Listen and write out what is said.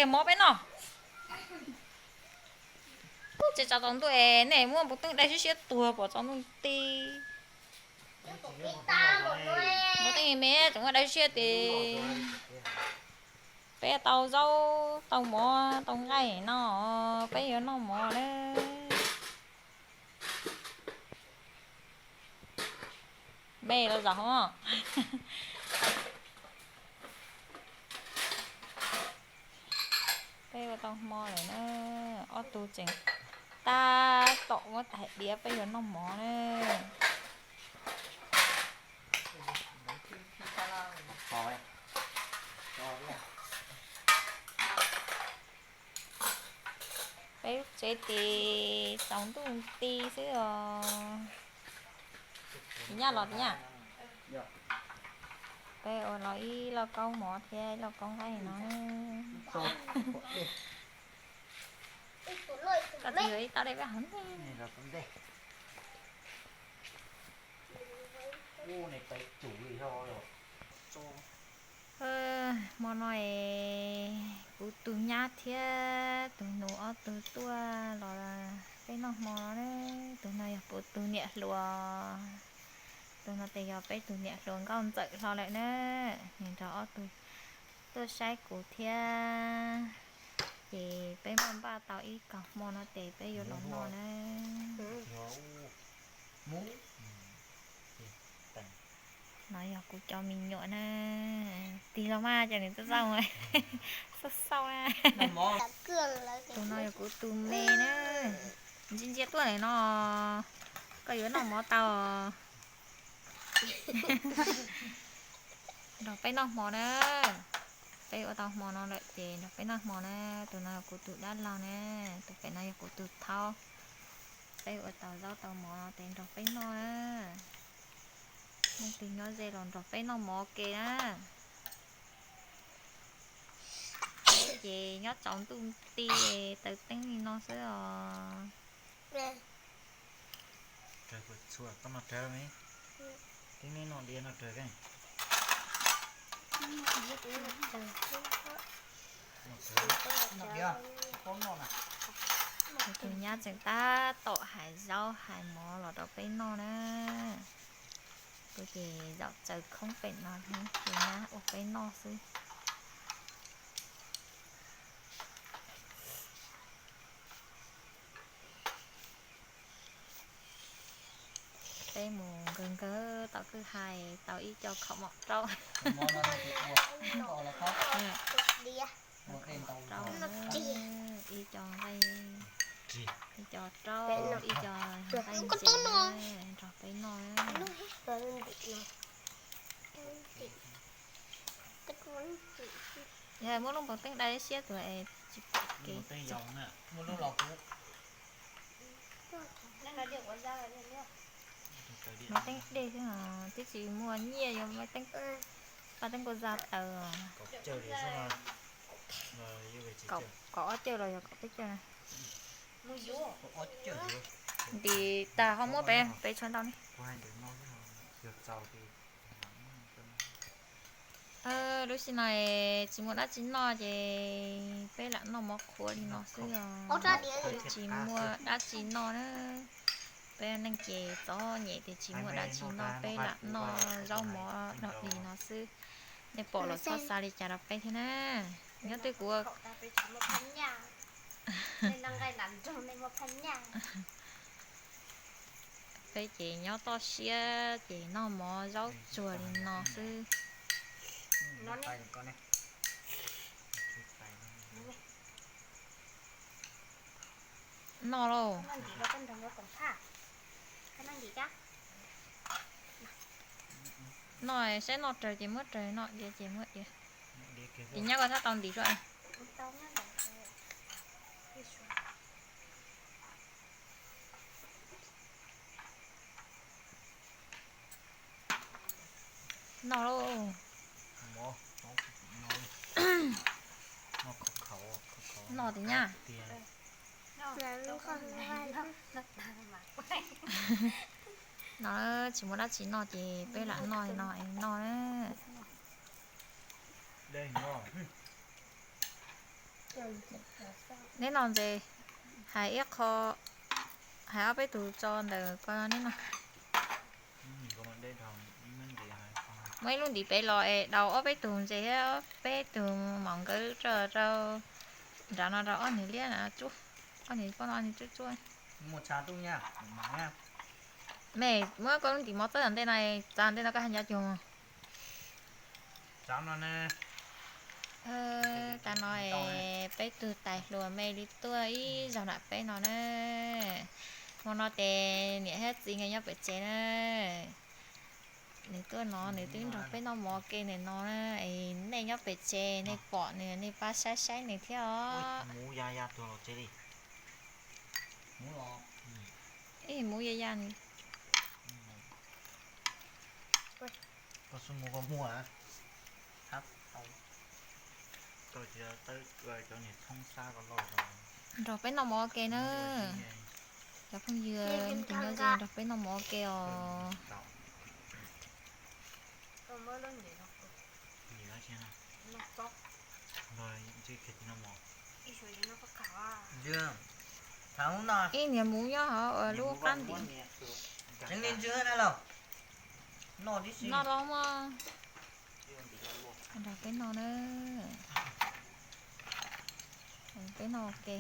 Mov peb noj. Tseem tsaus ntuj es nej muab npua teeb dai siab siab tuag pom tsaus ntuj ti. Npua teeb me tseem muab dai siab siab tes peb tau zaub tau mov tau nqaij no, peb yuav noj mov na. Me los zos hov. Peb ua tau hmo lawm na, ob tug tseem tab tom muab tais diav peb yuav noj mov na. Peb lub tsev tes tsaus ntuj ti xwb os. Tis nyab los tis nyab. Peb ua los ib lauj kaub mov thiab ib lauj kaub nqaij no. Koj tus yuav ib tau dej peb hov ntej. Hmo no es kuv tus nyab thiab tus nus ob tug tuaj los peb noj hmo no na. Tus no yog kuv tus niam hluas, tus no tes yog peb tus niam hluas nkauj ntxawm hlo lawm na. Nws nrog ob tug tuaj saib kuv thiab, ces peb muaj npaj tau ib kaug hmo no ces peb yuav los noj na. No yog kuv cov me nyuam na, tig los mas ces nws txawj xauj, xauj xauj na. Tus no yog kuv tus me na, ntsia ntsia tuaj ntawm no, koj yuav noj mov tau. Nrog peb noj hmo na, peb ua tau hmo no lawm ces nrog peb noj hmo na. Tus no yog kuv tus dab laug na, tus pem no yog kuv tus thaub. Peb ua tau zaub tau mov no ces nrog peb noj na. Leej twg nyob ze los nrog peb noj mov ke na. Peb ces nyob tsaus ntuj ti taws teeb li no xwb os. Tus nyab tseem tab tom hais zaub hais mov los rau peb noj na. Kuv ces zaum tsaws khoob pem no, tus nyab ua peb noj xwb. Peb mus nkawg nkawg tau kwj ha tau ib co khaum mom raub, raub, ib co nqaij, ib co raub, ib co nqaij ntses nrog peb noj. Yog muab lub npau teeb dai siab tuaj es tsis kev. Maiv teeb dej xwb os, twb tsis muaj nyiaj yuav maiv teeb, maiv teeb nkauj zag taws os. Kaum ob cawj los yog kaum peb cawj na. Ntim tag ho muab pem pem tshuav ntau ne. Lub sij no tsis muaj dab tsi noj ces peb lam noj mov qhuav li no xwb os. Tsis muaj dab tsi noj na, peb neej ces txom nyem tias tsis muaj dab tsi noj peb lam noj zaub mov dog dig no xwb. Nej pom los txhob xav li cas rau peb thiab na. Nyob twb kuv Peb ces nyob toj siab ces noj mov zaub tsuag li no xwb. Noj lauj. Noj saib noj raws ces muab raws, noj diav ces muab diav. Ces nyob koj txhob tau ntim suab. Noj lauj. Noj tiag nyab. No tsis muaj dab tsi noj ces peb lam noj no es noj na. Neb no ntses, hais ib qho, hais ob peb tug tso ntawm ko neb no. Muab ib lub ntim pem los es daus ob peb tug ntses thiab ob peb tug maum nkawd rau, rau nram no rau ob niag liab na, ob niag poj no tsuj tsuaj. Mej muab koj lub ntim mov txawb ntej no, txav ntej no koj hais nco cuag. Tas no es peb tug tais hluas me li tuaj ib zaug nram peb no na. Hmo no ces niam thiab txiv nkawd nyob pem tsev na. Nws tuaj no nws twb nrog peb noj mov ua ke ntawm no na. Es nej nyob pem tsev nej pom nws nej pab saib saib nws thiab os. Ib hmuv ya ya. Nrog peb noj mov ua ke na. Cov phooj ywg, tus nyob ze nrog peb noj mov ua ke os. Ib niag hmuv nyob hauv lub qab ntim. Noj los mas. Nrog peb noj na. Peb noj ua ke.